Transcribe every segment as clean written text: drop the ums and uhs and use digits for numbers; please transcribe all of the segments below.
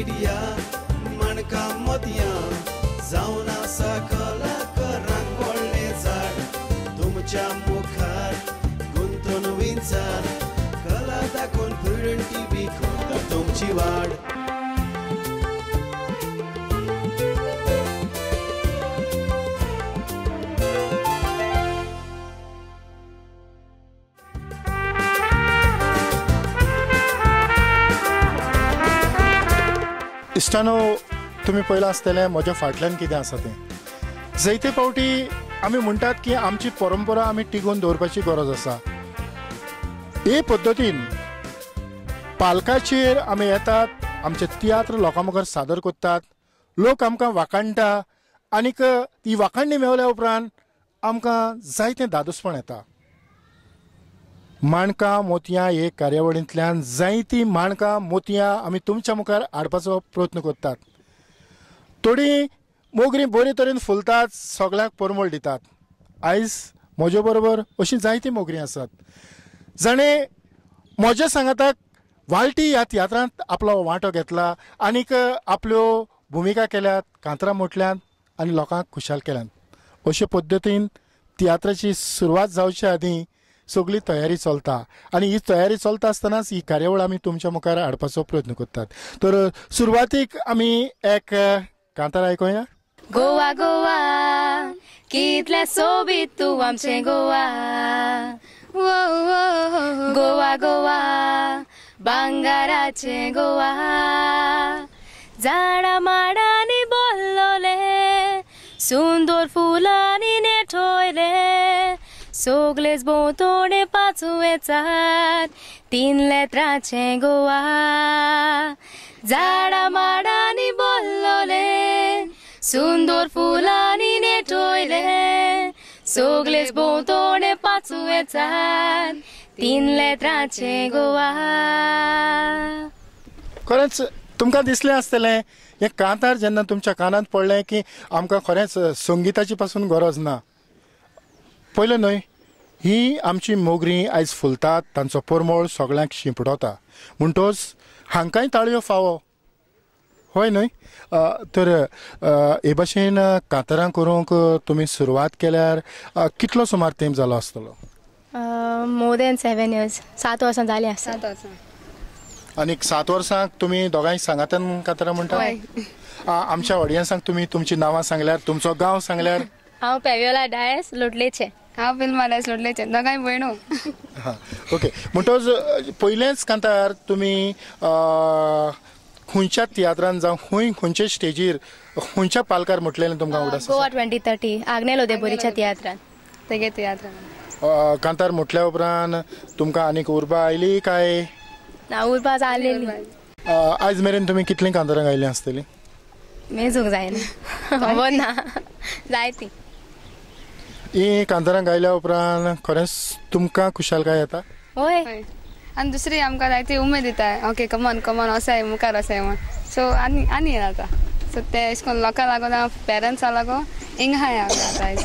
Media माणकां मोतयां जावन आसा कलाकारांक व्हडलें झाड तुमच्या मुखार गुंतून विंचार कला दाखोवन प्रुडंट टीव्ही करता तुमची वाड. इश्टानो, तुमी पळयलां आसतलें म्हज्या फाटल्यान कितें आसा तें. जायते फावटी आमी म्हणटात की आमची परंपरा आमी टिगोवन दवरपाची गरज आसा. हे पद्दतीन पालकाचेर आमी येतात, आमचे तियात्र लोकां मुखार सादर करतात, लोक आमकां वाखाणटा आनीक ती वाखाणणी मेवल्या उपरांत आमकां जायतें दादोसपण येता. माणकां मोतयां हे कार्यावळींतल्यान जायतीं माणकां मोतयां आमी तुमच्या मुखार हाडपाचो प्रयत्न करतात. थोडीं मोगरीं बरे तरेन फुलतात, सगळ्याक परमळ दितात. आयज म्हजे बरोबर अशीं जायतीं मोगरीं आसात जाणें म्हज्या सांगाताक वाळटी ह्या तियात्रांत आपलो वांटो घेतला आनीक आपल्यो भुमिका केल्यात, कांतरां म्हटल्यात आनी लोकांक खुशाल केल्यात. अशे पद्दतीन तियात्राची सुरवात जावचे आदीं सगळी तयारी चलता आनी ही तयारी चलता आसतनाच ही कार्यावळ आमी तुमच्या मुखार हाडपाचो प्रयत्न करतात. तर सुरवातीक आमी एक कांतार आयकुया. गोवा गोवा कितलें सोबीत तूं आमचें गोवा, गोवा गोवा भांगराचें गोवा, झाडां माडांनी बोल्लोलें, सुंदर फुलांनी नेठोयलें, सगळेच भोंवतणी पाचवेचार तीन लेत्राचें गोवा, झाडां माडांनी बोल्लोलें, सुंदर फुलांनी नेठोयलें, सगळेच भोंवतणी पाचवेचार तीन लेत्राचें गोवा. खरेंच तुमकां दिसलें आसतलें हें कांतार जेन्ना तुमच्या कानांत पडलें की आमकां खरेंच संगिताची पासून गरज ना. पयलें न्हय, ही आमची मोगरीं आयज फुलतात, तांचो परमळ सगळ्यांक शिंपडवता, म्हणटोच हांकांय ताळयो फावो, हय न्हय? तर हे भाशेन कांतारां करूंक तुमी सुरवात केल्यार कितलो सुमार तेंप जालो आसतलो? मोर दॅन 7 इयर्स, 7 वर्सां जालीं आसा. 7 वर्सां. आनीक 7 वर्सांक तुमी दोगांय सांगातान कांतारां म्हणटा? आमच्या ऑडियन्सांक तुमी तुमचीं नांवां सांगल्यार, तुमचो गांव सांगल्यार? हांव पेवियोला डायस लोटलेचें. हांव फिल्मा डायस लोटलेचें, दोगांय भयणू. हां, ओके. म्हणटोच पयलेंच कांतार तुमी खंयच्या तियात्रान जावं खंय खंयचे स्टेजीर खंयच्या पालकार म्हटलेलें तुमकां उगडास? गोवा 2030 आग्नेलो देबोरीच्या तियात्रान. तेगे तियात्रान कांतार म्हटल्या उपरांत तुमकां आनीक उर्बा आयली काय ना? उर्बा जालेली. आयज मेरेन तुमी कितलीं कांतारां गायलीं आसतलीं? मेजूंक जायना, खबर ना, जायती. ही कांतारां गायल्या उपरांत खरेंच तुमकां खुशालकाय येता? हय. आनी दुसरी आमकां जायती उमेद दिता, ओके कमॉन कमॉन असाय मुखार असाय म्हण. सो आनी आनी जाता. सो ते अशें करून लोकां लागून पेरंट्सां लागून हिंगा आहाय आतां आयज.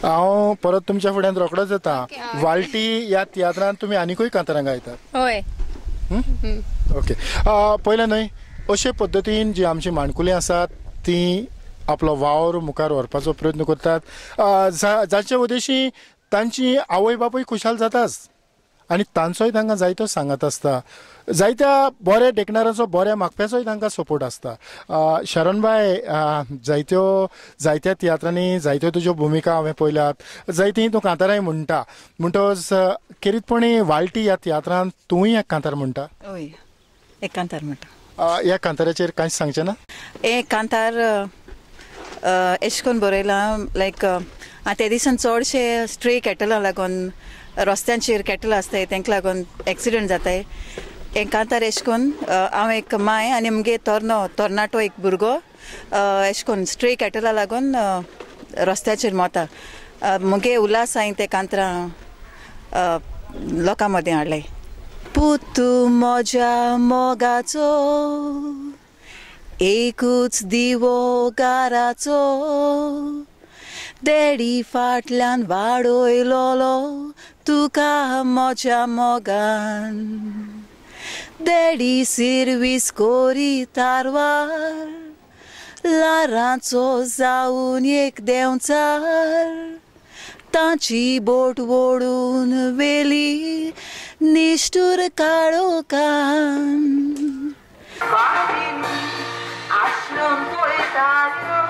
हांव परत तुमच्या फुड्यांत रोखडोच येता. वाळटी ह्या तियात्रांत तुमी आनिकूय कांतारां गायतात? हय. ओके. पयलें न्हय, अशे पद्दतीन जी आमची माणकुलीं आसात ती आपलो वावर मुखार व्हरपाचो प्रयत्न करतात, जाचे उद्देशी तांची आवय बापूय खुशाल जाताच आनी तांचोय तांकां जायतो सांगात आसता, जायत्या बऱ्या देखणाराचो बऱ्या मागप्याचोय तांकां सपोर्ट आसता. शरणबाय, जायत्यो जायत्या तियात्रांनी जायत्यो तुज्यो भुमिका हांवें पळयल्यात, जायतीं तूं कांतारांय म्हणटा, म्हणटकच खेरीतपणी वाळटी ह्या तियात्रांत तूंय एक कांतार म्हणटा? हय, एक कांतार म्हणटा. ह्या कांताराचेर कांयच सांगचें ना? एक कांतार एशें करून बरयलां, लायक आतां ते दिसान चडशे स्ट्रे कॅटलां लागून रस्त्यांचेर कॅटल आसताय, तेंका लागून एक्सिडंट जाताय. एक कांतार एशें करून हांव एक माय आनी मुगे तरणाटो एक भुरगो एशें करून स्ट्रे कॅटला लागून रस्त्याचेर मोता. मुगे उल्हास हांवें ते कांतरां लोकां मदें हाडलें. पुतू म्हज्या मोगाचो एकूच दिवो घराचो, देडी फाटल्यान वाडयलोलो तुका म्हज्या मोगान, डॅडी सिर्वीस कोरी तारवार लारांचो जावन एक देंवचार तांची बोट वोडून वेली निश्ठूर काळोखान. आश्रम पळयताल्यो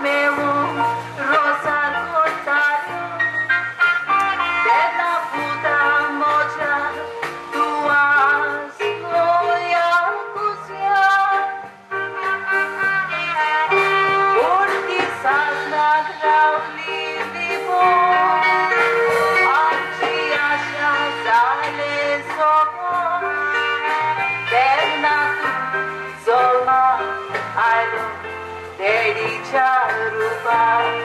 मेवून रोसार कोत्ताल्यो तेन्ना पुता म्हज्या तूं आसलो ह्या कुसयान उडटी सासणाक रावली दिवोन आमची आशा जाले सोंपोन तेन्ना तूं जल्माक आयलो डॅडीच्या रुपान.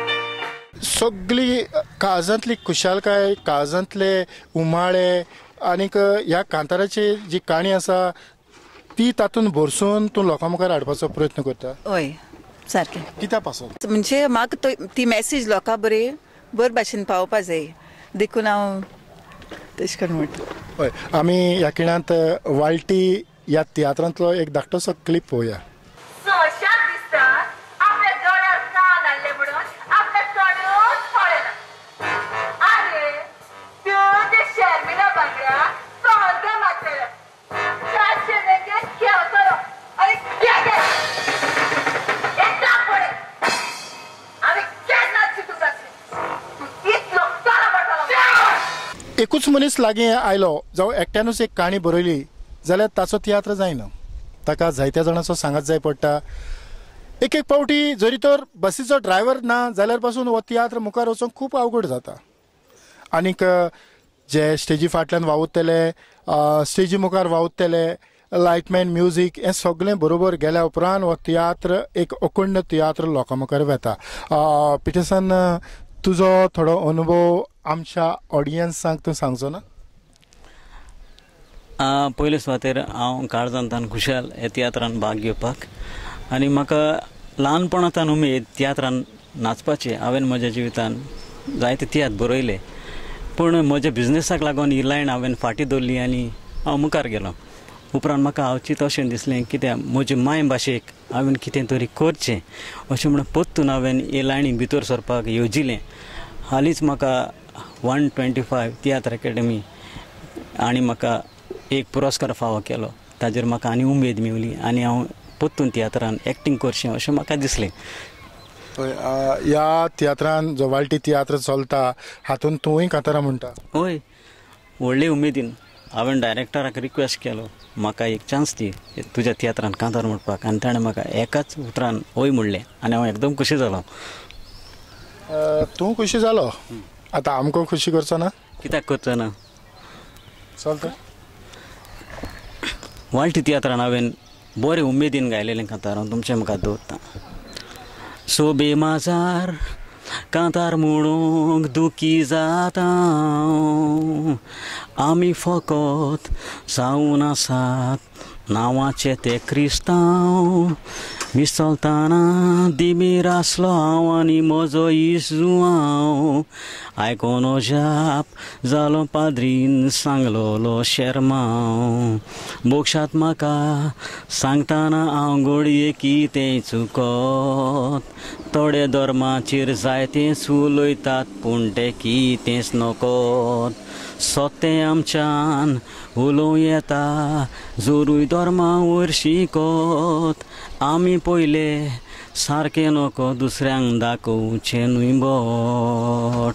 सगळी काळजांतली खुशालकाय, काळजांतले उमाळे आनीक ह्या कांताराची जी काणी आसा ती तातूंत भरसून तूं लोकां मुखार हाडपाचो प्रयत्न करता. हय सारकें. कित्या पासत म्हणजे म्हाका ती मॅसेज लोकां बरे बरे भाशेन पावपा जाय देखून हांव तशें करून म्हणटा. हय, आमी ह्या खिणांत वाळटी ह्या तियात्रांतलो एक धाकटोसो क्लिप पळोवया. एकूच मनीस लागीं आयलो जावं एकट्यानूच एक काणी बरयली जाल्यार ताचो तियात्र जायना, ताका जायत्या जाणांचो सांगात जाय पडटा. एक एक पावटी जरी तर बसीचो ड्रायव्हर ना जाल्यार पासून हो तियात्र मुखार वचूंक खूब अवघड जाता. आनीक जे स्टेजी फाटल्यान वावुरतले, स्टेजी मुखार वावुरतले, लायटमॅन, म्युजीक हें सगळें बरोबर गेल्या उपरांत हो तियात्र एक अखंड तियात्र लोकां मुखार वेता. पिटरसन, तुजो थोडो अनुभव आमच्या ऑडियन्सांक तूं सांगचो ना? पयले सुवातेर हांव काळजांतान खुशाल ह्या तियात्रान भाग घेवपाक आनी म्हाका ल्हानपणांतान उमेद तियात्रान नाचपाची. हांवें म्हज्या जिवितान जायते तियात्र बरयले पूण म्हज्या बिजनेसाक लागून ही लायन हांवें फाटीं दवरली आनी हांव मुखार गेलो. उपरांत म्हाका हांव चिंत अशें दिसलें कित्याक म्हजे मायभाशेक हांवें कितें तरी करचें अशें म्हणून परतून हांवें हे लायनी भितर सरपाक येवजिलें. हालींच म्हाका 125 तियात्र अकॅडमी आनी म्हाका एक पुरस्कार फावो केलो, ताजेर म्हाका आनी उमेद मेवली आनी हांव परतून तियात्रान एक्टींग करचें अशें म्हाका दिसलें. ह्या तियात्रान जो वाळटी तियात्र चलता हातूंत तूंय कांतारां म्हणटा? हय, व्हडले उमेदीन हांवें डायरेक्टराक रिक्वेस्ट केलो म्हाका एक चान्स दी तुज्या तियात्रान कांतार म्हणपाक आनी ताणें म्हाका एकाच उतरान हय म्हणलें आनी हांव एकदम खुशी जालो. तूं खुशी जालो, आतां आमकां खुशी करचो ना? कित्याक करचो ना? चलता. वाळटी तियात्रान हांवें बरे उमेदीन गायलेलें कांतार हांव तुमचे मुखार दवरतां. सोबे माजार कांतार म्हणूंक दुखी जाता आमी फकत जावन आसात नांवाचे ते क्रिस्तांव मिसळताना दिमीर आसलो हांव आनी म्हजो इजुआंव आयकोन जाप जालो पाद्रीन सांगलोलो शेरमांव मोक्षात म्हाका सांगतना हांव घडये कितें चुकत थोडे धर्माचेर जायतेंच उलयतात पूण तें कितेंच नकोत सोतें आमच्यान उलोवं येता जोरूय धर्मा वयर शिकत आमी पयले सारकें नको दुसऱ्यांक दाखोवचें न्हय बोट.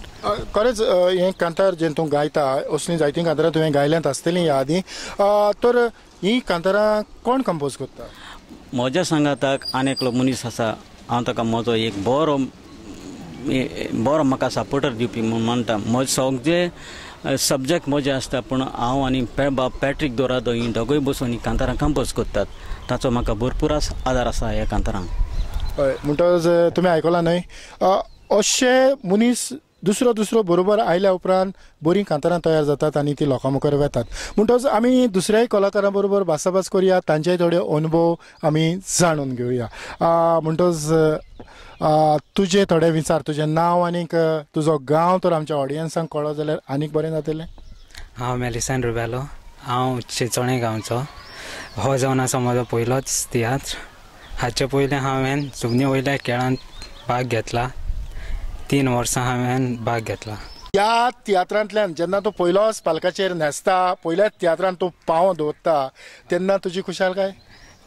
खरेंच हें कांतार जें तूं गायता असलीं जायतीं कांतारां तुवें गायल्यांत आसतलीं ह्या आदीं, तर हीं कांतारां कोण कंपोज करता? म्हज्या सांगाताक आनी एकलो मनीस आसा, हांव ताका म्हजो एक बरो बरो म्हाका सपोर्टर दिवपी म्हूण मानता. म्हजे सगळे सब्जेक्ट म्हजे आसता पूण हांव आनी बाब पॅट्रीक दोरादो हीं दोगूय बसून हीं कांतारां कंपोज करतात, ताचो म्हाका भरपूर आदार आसा ह्या कांतारांक. हय, म्हणटकच तुमी आयकलां न्हय, अशे मनीस दुसरो दुसरो बरोबर आयल्या उपरांत बरीं कांतारां तयार जातात आनी ती लोकां मुखार वेतात. म्हणटकच आमी दुसऱ्याय कलाकारां बरोबर भासाभास करुया, तांचेय थोडे अनुभव आमी जाणून घेवया. म्हणटकच तुजे थोडे विचार, तुजें नांव आनीक तुजो गांव तर आमच्या ऑडियन्सांक कळ्ळो जाल्यार आनीक बरें जातलें. हांव मेलिसान रुबेलो, हांव चिंचोणे गांवचो. हो जावन आसा म्हजो पयलोच तियात्र. हाचे पयलीं हांवें जुमनी वयल्या खेळांत भाग घेतला. 3 वर्सां हांवें भाग घेतला. ह्या तियात्रांतल्यान जेन्ना तूं पयलोच पालकाचेर न्हेसता, पयल्याच तियात्रान तूं पांव दवरता, तेन्ना तुजी खुशालकाय?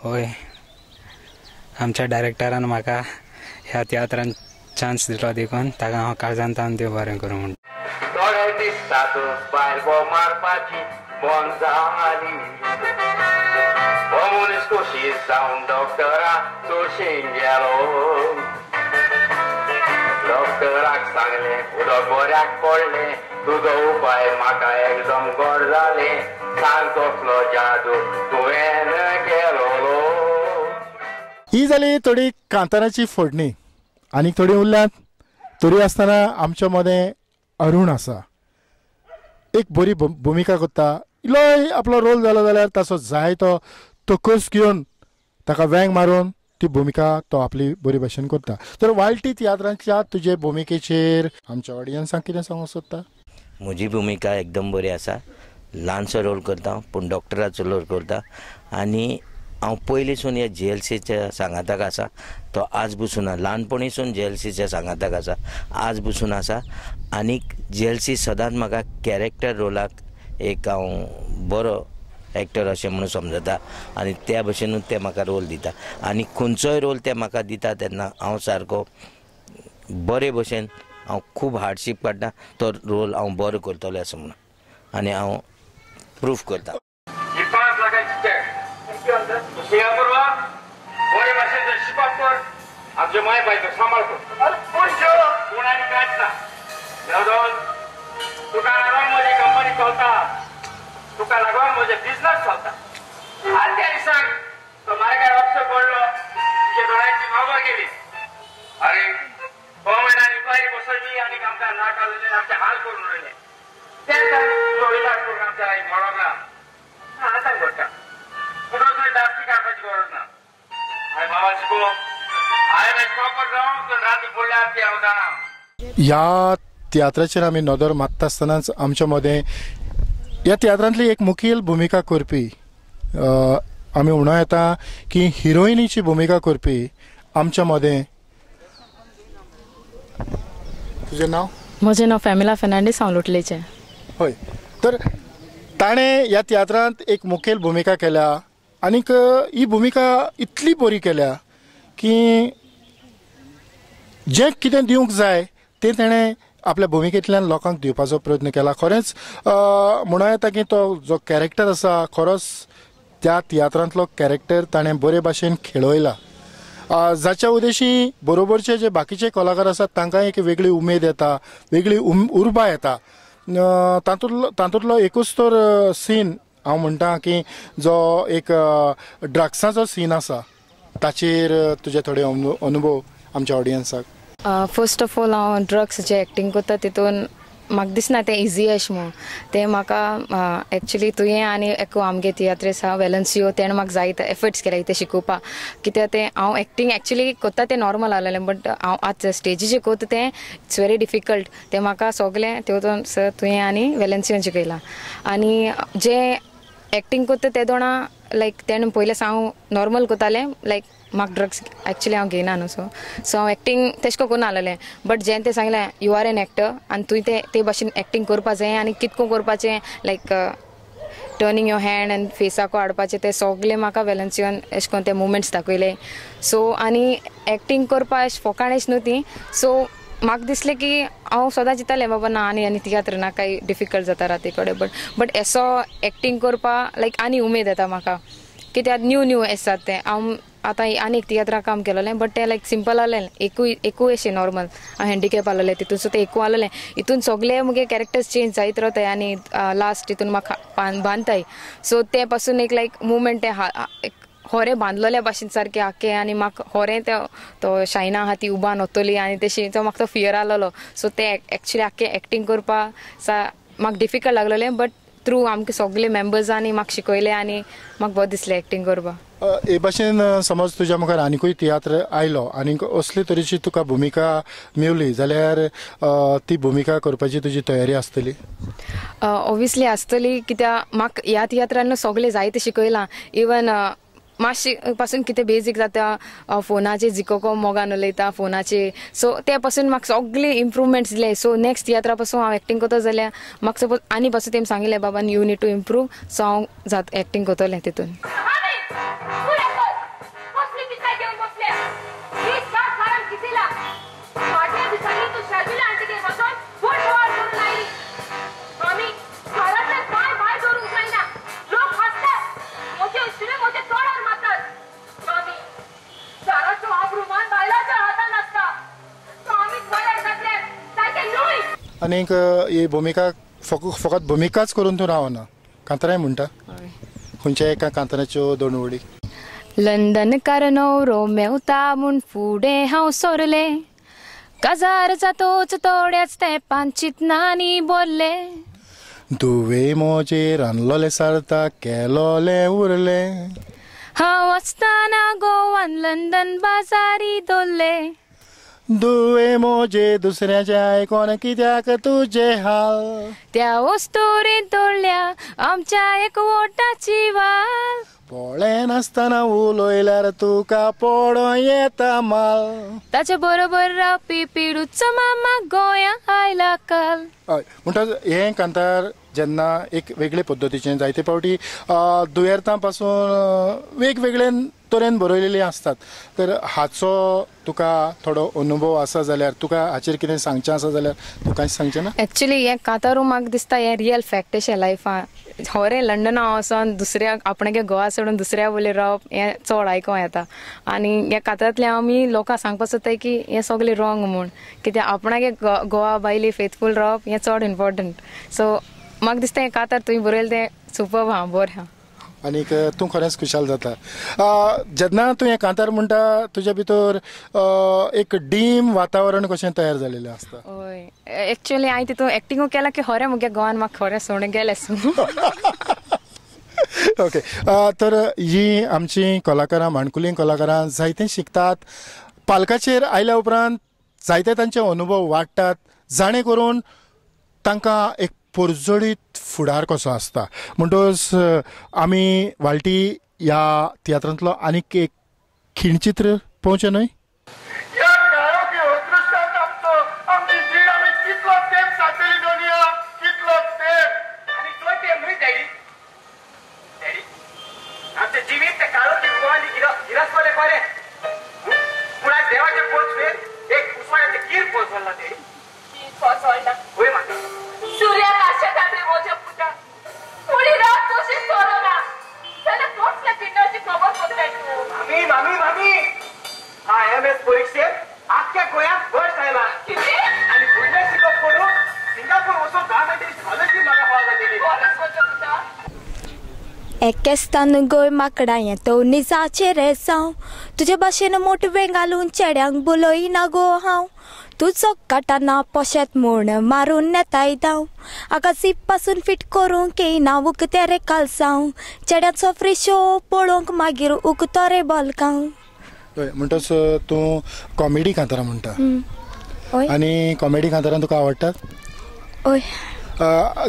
हय, आमच्या डायरेक्टरान म्हाका ह्या तियात्रान चान्स दिलो देखून ताका हांव काळजान तावन देव बरें करूं म्हणटा. थोडे दिसात बायल मारपाची बंद जाली, हो मनीस खोशी जावन डॉक्टरा चोशीन गेलो. डॉक्टराक सांगलें उदक बऱ्याक पडलें, तुजो उपाय म्हाका एकदम गोड जालें, सांग कसलो जादू तुवें केलोलो. ही जाली थोडी कांताराची फोडणी. आनीक थोडी उरल्यात. तरी आसतना आमच्या मदें अरुण आसा, एक बरी भुमिका करता. इल्लोय आपलो रोल जालो जाल्यार ताचो जाय तो तकस घेवन ताका वेंग मारून ती भुमिका तो आपली बरी भाशेन करता. तर वाळटी तियात्रांच्या तुजे भुमिकेचेर आमच्या ऑडियन्साक कितें सांगूंक सोदता? म्हजी भुमिका एकदम बरी आसा. ल्हानसो रोल करता पूण डॉक्टराचो रोल करता आनी हांव पयलींसून ह्या जीएलसीच्या सांगाताक आसा. तो आज बसून ना, ल्हानपणीसून जीएलसीच्या सांगाताक आसा, आज बसून आसा. आनीक जीएलसी सदांच म्हाका कॅरेक्टर रोलाक एक हांव बरो एक्टर अशें म्हणून समजता आनी त्या भशेनूच ते म्हाका रोल दिता आनी खंयचोय रोल ते म्हाका दिता तेन्ना हांव सारको बरे भशेन हांव खूब हार्डशीप काडटा, तो रोल हांव बरो करतलो अशें म्हणून आनी हांव प्रूफ करता. 5 लाखांची चॅक सिंगापूर बरे भाशेन शिकप कर, आमचे माय बायचो सांबाळ कर. कोण आनी कांयच ना. तुका लागून म्हजी कंपनी चलता, तुका लागून म्हजे बिजनस चलता. आनी त्या दिसाक तो मार्गार अपसो पडलो, तुजे दोळ्यांची नजर गेली. अरे गव्हर्मेंटान इन्क्वायरी बसयली आनी आमकां नाका जालें, आमचे हाल करून उडयले. तेच तुजो इलाज करून आमच्या लागीं मेळोंक ना. आतां घडटा कुठं डाक्टरी काडपाची गरज ना. हांवें बाबा शिको, हांवें प्रॉपर जावं राती पडल्यार ती हांव जाणा. ह्या तियात्राचेर आमी नदर मारता आसतनाच आमच्या मदें ह्या तियात्रांतली एक मुखेल भुमिका करपी, आमी म्हणूं येता की हिरोइनीची भुमिका करपी आमच्या मदें. तुजें नांव? म्हजें नांव फॅमिला फेर्नांडीस, हांव लोटलेचें. हय, तर ताणें ह्या तियात्रांत एक मुखेल भुमिका केल्या आनीक ही भुमिका इतली बरी केल्या की जें कितें दिवंक जाय तें ताणें आपल्या भुमिकेंतल्यान लोकांक दिवपाचो प्रयत्न केला. खरेंच म्हणूं येता की तो जो कॅरेक्टर आसा खरोच त्या तियात्रांतलो कॅरेक्टर ताणें बरे भाशेन खेळयला, जाच्या उद्देशी बरोबरचे जे बाकीचे कलाकार आसात तांकां एक वेगळी उमेद येता, वेगळी उर्बा येता. तातूंतलो एकूच तर सीन हांव म्हणटा की जो एक ड्रग्साचो सीन आसा ताचेर तुजे थोडे अनुभव आमच्या ऑडियन्साक. फर्स्ट ऑफ ऑल हांव ड्रग्स जे एक्टींग करता तितून म्हाका दिसना तें इजी अशें म्हूण. तें म्हाका एक्चुली तुवें आनी एक आमगे तियात्रीस आहा वेलन्सियो, तेणें म्हाका जायते एफर्ट्स केले तें शिकोवपाक. कित्याक तें हांव एक्टींग एक्चुली करता तें नॉर्मल आहलेलें, बट हांव आतां स्टेजीचेर करता तें it's very difficult. तें म्हाका सगलें तेतून सर तुवें आनी वेलन्सियोन शिकयलां. आनी जें एक्टींग करता ते दोणा लायक तेणें पयलें हांव नॉर्मल करतालें, लायक म्हाका ड्रग्स एक्चुली हांव घेयना न्हू, सो सो हांव एक्टींग तेश कोन्न आसलेलें. बट जें तें सांगलें you are an actor आनी तुवें तें ते भाशेन एक्टींग करपा जाय आनी कितको करपाचें, लायक टर्निंग your hand आनी फेसाको हाडपाचें, तें सगलें म्हाका वेलन्सियोन एशें कोन्न ते मुवमेंट्स दाखयले. सो आनी एक्टींग करपा अशें फोकाण अशें न्हू ती. सो म्हाका दिसलें की हांव सदां चिंततालें बाबा ना आनी आनी तियात्र ना कांय डिफिकल्ट जाता राती कडेन, बट एसो एक्टींग करपा लायक आनी उमेद येता म्हाका, कित्याक न्यू न्यू आसात तें. हांव आतां आनी एक तियात्रा काम केलेलें बट तें लायक सिंपल आहलें, एकूय एकूय अशें नॉर्मल हांव हँडिकॅप आहलेलें तितून, सो तें एकूय आहलेलें. हितून सगळे मुगे कॅरेक्टर्स चेंज जायत रावताय आनी लास्ट हितून म्हाका बांदताय. सो तें पासून एक लायक मुवमेंट तें एक होरें बांदलेल्या भाशेन सारकें आख्खें, आनी म्हाका होरें तो शायना आहा ती उबान वतली आनी तेशी तो म्हाका तो फियर आहलोलो. सो तें एक्चुली आख्खें एक्टींग करपा सा म्हाका डिफिकल्ट लागलेलें, बट थ्रू आमकां सगळे मेंबर्सांनी म्हाका शिकयलें आनी म्हाका बरें दिसलें एक्टींग करपाक. हे भाशेन समज तुज्या मुखार आनिकूय तियात्र आयलो आनीक असले तरेची तुका भुमिका मेवली जाल्यार ती भुमिका करपाची तुजी तयारी आसतली? ऑब्वियसली आसतली, कित्याक म्हाका ह्या तियात्रान सगळें जायतें शिकयलां. इवन मातशें पासून कितें बेजीक जाता फोनाचेर जिकोको मोगान उलयता फोनाचेर, सो ते पासून म्हाका सगळे इम्प्रूवमेंट्स दिले. सो नेक्स्ट तियात्रा पासून हांव एक्टींग करता जाल्यार म्हाका सपोज आनी पासून तेमी सांगिल्लें बाबा you need to improve, so हांव जात एक्टींग करतलें तितून. आनीक ही भुमिका फकत भुमिकाच करून तूं रावना, कांतराय म्हणटा? खंयच्या एका कांतराच्यो दोन वळी? लंडनकार न्हवरो मेवता म्हूण फुडें हांव सोरलें, काजार जातोच थोड्याच तेंपान चिंतनांनी बोल्लें, दुवे मोजे रांदलोलें सारता केलोलें उरलें, हांव आसतना गोवान लंडन बाजारी दवरलें, दुवे मोजे दुसऱ्याचे आयकोन कित्याक तुजे हाल, त्या वस्तुरीन तोडल्या आमच्या एकवटाची वाल, पळयनासतना उलयल्यार तुका पडों येता माल, ताचे बरोबर रावपी पिडूचो मामा गोंया आयला काल. हय, म्हणटा हें कांतार जेन्ना एक वेगळे पद्दतीचें जायते फावटी दुयेंतां पासून वेगवेगळे तरेन बरयलेली आसतात, तर हाचो तुका थोडो अनुभव आसा जाल्यार तुका हाचेर कितें सांगचें आसा जाल्यार तूं कांयच सांगचें ना? एक्चुली हें कांतारू म्हाका दिसता हें रियल फॅक्ट अशें लायफान. खरें लंडना वचोन दुसऱ्या आपणागे गोवा सोडून दुसऱ्या वयलें रावप हें चड आयकोंक येता, आनी ह्या कांतारांतल्यान आमी लोकांक सांगपाक सोदताय की हें सगळें रॉंग म्हूण, कित्याक आपणागे गोवा बायले फेथफूल रावप हें चड इम्पोर्टंट. सो म्हाका दिसता हें कांतार तुवें बरयलें तें सुपर आहा, बरें आहा आनीक तूं खरेंच खुशाल जाता जेन्ना तूं हें कांतार म्हणटा. तुज्या भितर एक डीम वातावरण कशें तयार जालेलें आसता. हय, एक्चुअली हांवें तितून एक्टिंगूय केलां की खरें मुगे गोवान म्हाका खरें सोडून गेलें. ओके, तर ही आमची कलाकारां, माणकुलीं कलाकारां जायतें शिकतात. पालकाचेर आयल्या उपरांत जायते तांचे अनुभव वाडटात, जाणें करून तांकां एक परजळीत फुडार कसो आसता. म्हणटकच आमी वाळटी ह्या तियात्रांतलो आनीक एक खिणचित्र पळोवचें न्हय? एकेस्तान गोय माकडां हें तो निजाचें रेसांव, तुजे भाशेन मोटवें घालून चेड्यांक बोलयना गो हांव, तुजो काटाना पोशेत म्हूण मारून नेताय धांव, आगा जीप पासून फिट करूंक येयना उकतें रे कालसांव, चेड्याचो फ्री शो पळोवंक मागीर उकतो रे बलकांव. हय, म्हणटच तूं कॉमेडी कांतारां म्हणटा आनी कॉमेडी कांतारां तुका आवडटात? हय.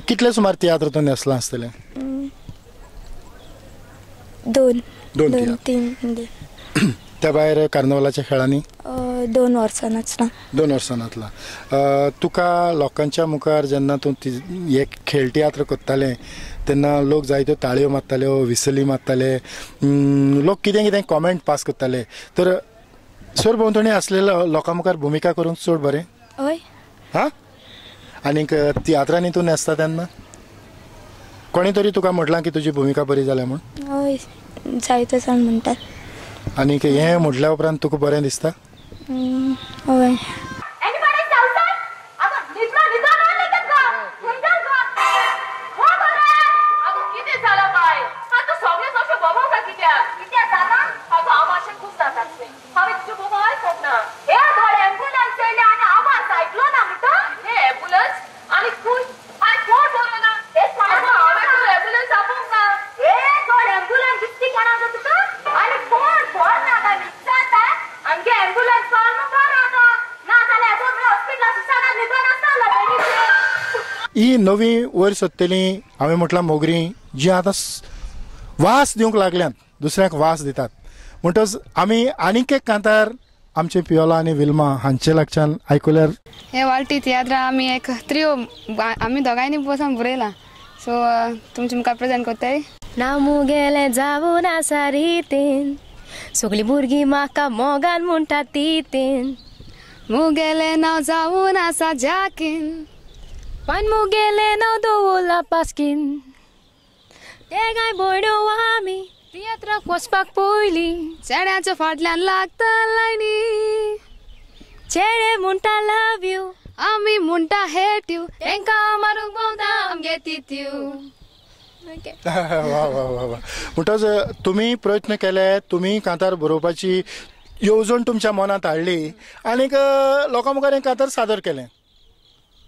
कितले सुमार तियात्र तूं न्हेसलां आसतलें? दोन दोन तीन. त्या भायर कार्नवलाच्या खेळांनी? 2 वर्सां नाचलां. 2 वर्सां नाचलां. तुका लोकांच्या मुखार जेन्ना तूं हे खेळ तियात्र करतालें तेन्ना लोक जायत्यो ताळयो मारताल्यो, विसली मारताले, लोक कितें कितें कॉमेंट पास करताले, तर सरभोंवतणी आसलेलो लोकां मुखार भुमिका करूंक चड बरें? हय. हां, आनीक तियात्रांनी तूं न्हेसता तेन्ना कोणी तरी तुका म्हटलां की तुजी भुमिका बरी जाल्या म्हूण? हय, जायते जाण म्हणटात. आनीक हें म्हटल्या उपरांत तुका बरें दिसता? हय. ही नवी वयर सोदतली हांवें म्हटलां मोगरी जी आतां वास दिवंक लागल्यात, दुसऱ्यांक वास दितात. म्हणटच आमी आनीक एक कांतार आमचे पियोला आनी विल्मा हांचे लागच्यान आयकुल्यार. हे वाळटी तियात्र आमी एक त्रियो आमी दोगांयनी बसून बरयला, सो तुमचे मुखार प्रेजेंट करताय. ना मुगेलें जावून आसा रितीन, सगळीं भुरगीं म्हाका मोगान म्हणटा तितीन, मुगेलें नांव जावून आसा जाकीन, पण मुगेलें नांव दवरलां पास्कीन, ते काय भयण्यो आमी तियात्राक वचपाक पयलीं, चेड्याच्या फाटल्यान लागता लायनी, चेडे म्हणटा लव you, आमी म्हणटा हेट you, तेंकां मारूंक भोंवता आमगे तित्यू. वा वा वा वा. म्हणटच तुमी प्रयत्न केले, तुमी कांतार बरोवपाची येवजण तुमच्या मनांत हाडली आनीक लोकां मुखार हें कांतार सादर केलें.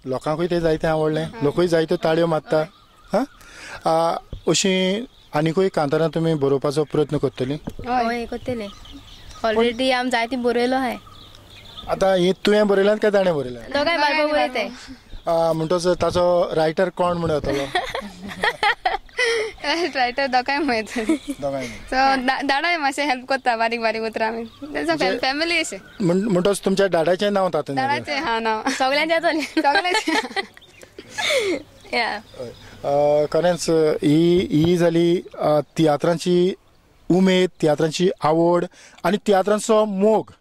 लोकांकूय तें जायतें आवडलें, लोकूय जायत्यो ताळयो मारता. हां, अशीं आनीकूय कांतारां तुमी बरोवपाचो प्रयत्न करतली? हय करतली, ऑलरेडी आमी जायतीं बरयलो आहाय. आतां ही तुवें बरयल्यात काय ताणें बरयल्या? दोगांय बारबो बरयताय. म्हणटच ताचो रायटर कोण म्हूण येतलो? रायटर दोगांय म्हयत. दोगांय. सो डाडाय मातशें हेल्प करता बारीक बारीक उतरां आमी, फॅमिली अशें. म्हणटच तुमच्या डाडाचें नांव तातूंत? डाडाचें हां नांव सगळ्यांचें जातलें, सगळ्यांचें. खरेंच ही ही जाली तियात्रांची उमेद, तियात्रांची आवड आनी तियात्रांचो मोग.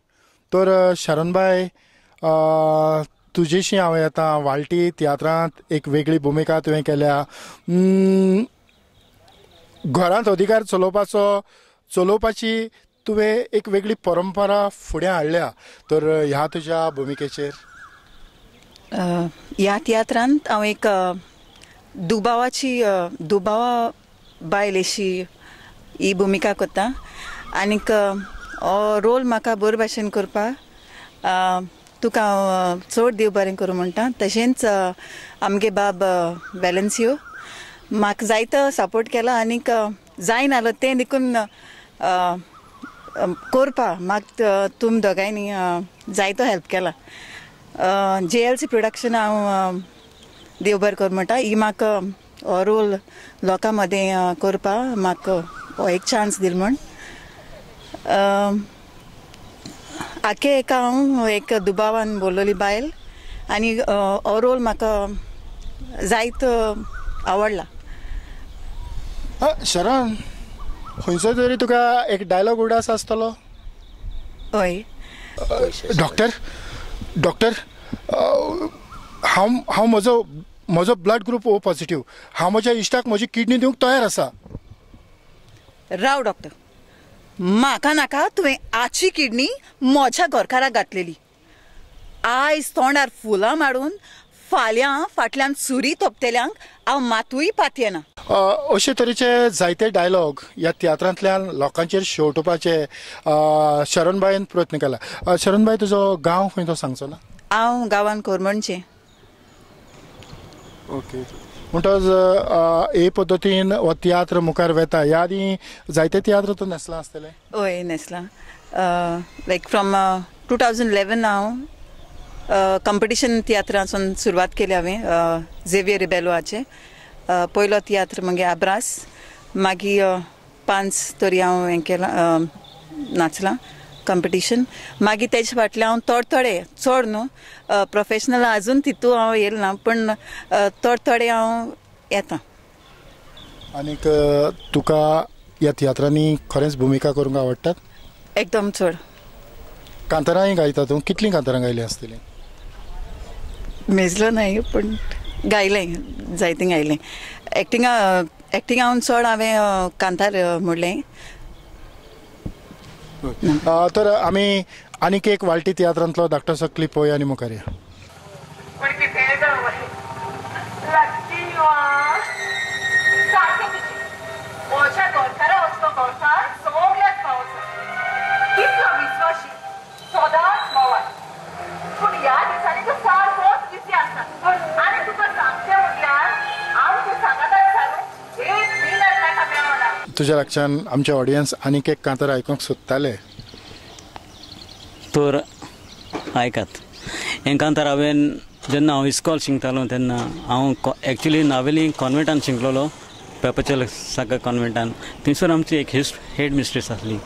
तर शरणबाय, तुजेशी हांव येता. वाळटी तियात्रांत एक वेगळी भुमिका तुवें केल्या, घरांत अधिकार चलोवपाची तुवें एक वेगळी परंपरा फुडें हाडल्या, तर ह्या तुज्या भुमिकेचेर? ह्या तियात्रांत हांव एक दुबावाची दुबावा बायल अशी ही भुमिका करता आनीक हो रोल म्हाका बरे भाशेन करपाक तुका हांव चड देव बरें करूं म्हणटा. तशेंच आमगे बाब वेलेन्सियो म्हाका जायतो सपोर्ट केला आनीक जायनालो तें देखून करपा म्हाका तुम दोगांयनी जायतो हेल्प केला. JLC production हांव देव बरें करूं म्हणटा. ही म्हाका हो रोल लोकां मदें करपा म्हाका हो एक चान्स दिल म्हूण. आखे एका हांव एक दुबावान बोल्लोली बायल आनी हो रोल म्हाका जायत आवडला. शरण, खंयचो तरी तुका एक डायलॉग उडास आसतलो? हय. डॉक्टर, डॉक्टर, हांव हांव म्हजो म्हजो ब्लड ग्रूप ओ पॉझिटिव्ह, हांव म्हज्या इश्टाक म्हजी किडनी दिवंक तयार आसा. राव डॉक्टर, म्हाका नाका तुवें आची किडनी म्हज्या घरकाराक घातलेली. आयज तोंडार फुलां मारून फाल्यां फाटल्यान सुरी तोपतेल्यांक हांव मातूय पातयेना. अशे तरेचे जायते डायलॉग ह्या तियात्रांतल्यान लोकांचेर शेवटोवपाचे शरणबायन प्रयत्न केला. शरणबाय, तुजो गांव खंय तो सांगचो ना? हांव गांवान कोरमणचें. ओके, म्हणटच हे पद्दतीन हो तियात्र मुखार वेता. ह्या आदीं जायते तियात्र तूं न्हेसलां आसतलें? हय न्हेसलां. लायक फ्रॉम 2011 हांव कंपिटिशन तियात्रांसून सुरवात केली हांवें झेवियर रिबेलो हाचे. पयलो तियात्र मागीर आब्रास, मागीर 5 तरी हांव हें केलां नाचलां कंपिटिशन. मागीर तेजे फाटल्यान हांव थोडे थोडे चड न्हू प्रोफेशनल अजून तितू हांव येयल ना, पूण थोडे थोडे हांव येता. आनीक तुका ह्या तियात्रांनी खरेंच भुमिका करूंक आवडटात? एकदम चड. कांतारांय गायता तूं? कितलीं कांतारां गायलीं आसतलीं? मेजलो नाही पूण गायलें, जायतें गायलें. एक्टिंगा हांव चड हांवें कांतार म्हणलें. तर आमी आनीक एक वाळटी तियात्रांतलो धाकटोसो क्लिप पळोवया आनी मुखार या. तुज्या लागच्यान आमचे ऑडियन्स आनीक एक कांतार आयकूंक सोदताले, तर आयकात. हें कांतार हांवें जेन्ना हांव इस्कॉल शिकतालो तेन्ना हांव एक्चुली नावेली कॉन्वेंटान शिकलेलो, पेपचल सागर कॉन्वेंटान. थंयसर आमची एक हेड मिस्ट्रेस आसली,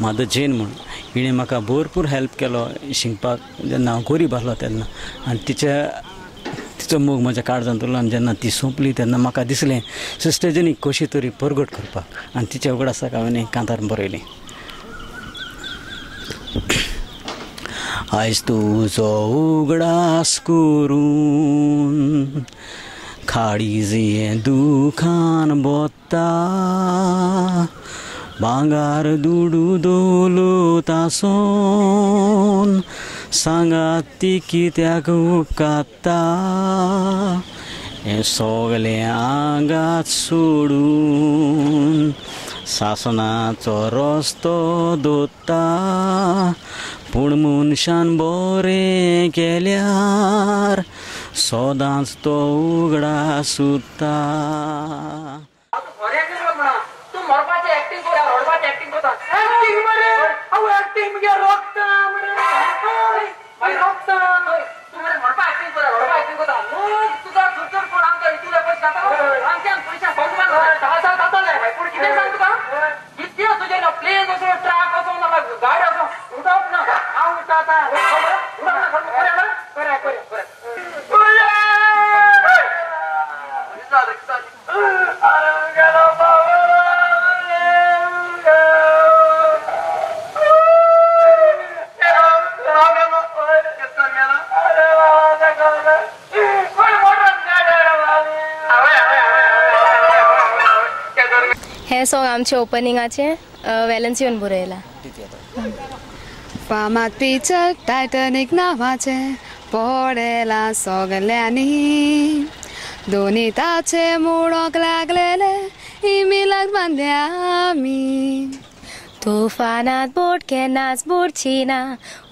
माधव जैन म्हूण. हिणें म्हाका भरपूर हेल्प केलो शिकपाक जेन्ना हांव गरीब आसलो तेन्ना. आनी तिचो मोग म्हज्या काळजांत उरलो आनी जेन्ना ती सोंपली तेन्ना म्हाका दिसलें सिस्टर जेनी कशी तरी परगट करपाक, आनी तिच्या उगडासाक हांवें कांतार बरयलें. आयज तुजो उगडास करून काळीज हें दुखान भोत्ता, भांगार दुडू दवलत आसून सांगात ती कित्याक उपकारता, हें सगलें आंगात सोडून सासणाचो रस्तो दोता, पूण मनशान बरें केल्यार सदांच तो उगडास उरता. तूं मरपाची एक्टिंग करता, रडपाची एक्टिंग करता. एक्टिंग मरे, हांव एक्टिंग मुगे रोखता मरे, रोखता. तूं मरे मरपा एक्टिंग करता, रडपा एक्टिंग करता. तुका चड कोण आमकां इतले पयशे जाता, आमच्यान पयशे जातले. पूण कितें सांग तुका, कितके तुजें ना प्लेन वचून, ट्रक वचून, ना गाडी वचून, उठप ना. हांव उठता आतां, उठप ना. खरें खरें खरें. हें सॉंग आमच्या ओपनिंगाचें वेलन्सियोन बरयलां. फामाद पिक्चर टायटॅनीक नांवाचें पळयलां सगल्यांनी, दोनी ताचे म्हणूंक लागलेले इमिलाक बांदल्या आमी. तुफानात बोट केन्नाच बुडची ना,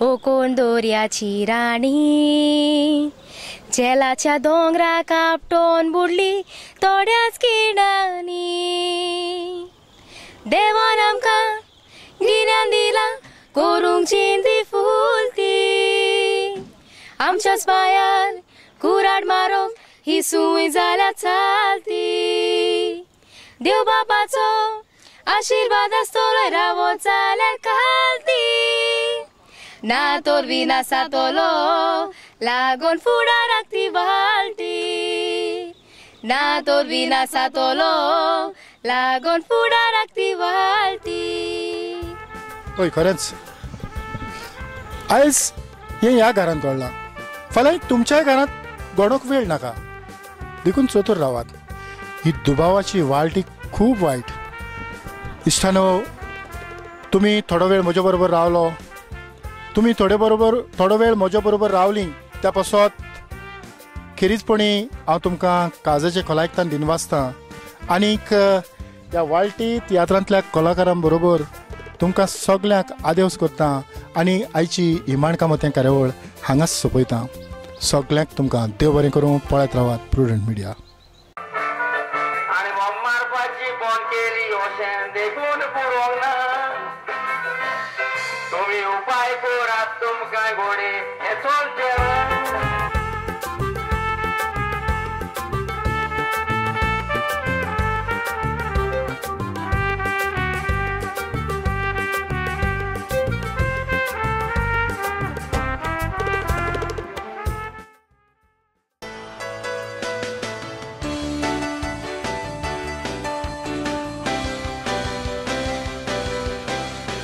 ओ कोण दर्याची राणी, जेलाच्या दोंगराक आपटोन बुडली थोड्याच किणांनी. देवान आमकां गिन्यान दिलां करूंक चिंती फुलती, आमच्याच पांयार कुराड मारूंक ही सुंय जाल्यार चलती. देव बापाचो आशिर्वाद आसतलो रावत जाल्यार घालती, ना तर विनासातलो लागून फुडाराक ती वालटी, ना तर विनासातलो लागून फुडाराक ती वालटी. हय खरेंच आयज हें ह्या घरांत घडलां, फाल्यां तुमच्याय घरांत घडोवंक वेळ नाका, देखून चतूर रावात. ही दुबावाची वालटी खूब वायट. इश्टानो, तुमी थोडो वेळ म्हजे बरोबर रावलो, तुमी थोडो वेळ म्हजे बरोबर रावली त्या पासत खेरीजपणी हांव तुमकां काळजाचे खोलायकतान दिनवासता. आनीक ह्या वाळटी तियात्रांतल्या कलाकारां बरोबर तुमकां सगल्यांक आदेवस करता आनी आयची ही माणकां मोतयां कार्यावळ हांगाच सोंपयता. सगल्यांक तुमकां देव बरें करूं. पळयत रावात प्रुडंट मिडिया. तुमी उपाय करात तुमकां घोडे हे चलचें.